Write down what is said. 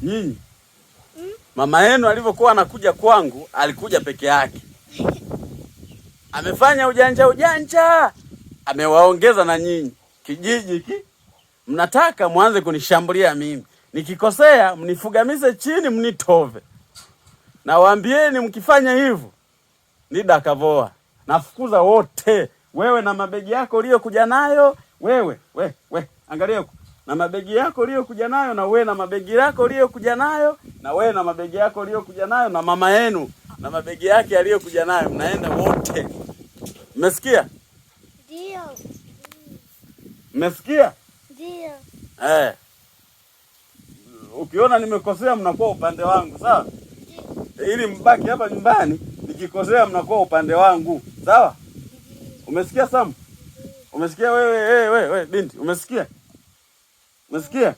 Nyinyi mama yenu alivyokuwa anakuja kwangu alikuja peke yake, amefanya ujanja ujanja, amewaongeza na nyinyi kijiji ki mnataka mwanze kunishambulia mimi, nikikosea mnifugamise chini mnitove. Nawaambieni, mkifanya hivyo nidakavoa, nafukuza wote, wewe na mabegi yako uliyokuja nayo wewe, we angalia huko na mabegi yako uliyokuja nayo, na wewe na mabegi yako uliyokuja nayo, na wewe na mabegi yako uliyokuja nayo, na mama yenu na mabegi yake aliyokuja nayo, mnaenda wote. Mmesikia? Ndio. Mmesikia? Ndio. Eh. Ukiona nimekosea mnakuwa upande wangu, sawa? Ili mbaki hapa nyumbani, nikikosea mnakuwa upande wangu, sawa? Umesikia Sam? Umesikia wewe, wewe, wewe binti, umesikia? Umesikia?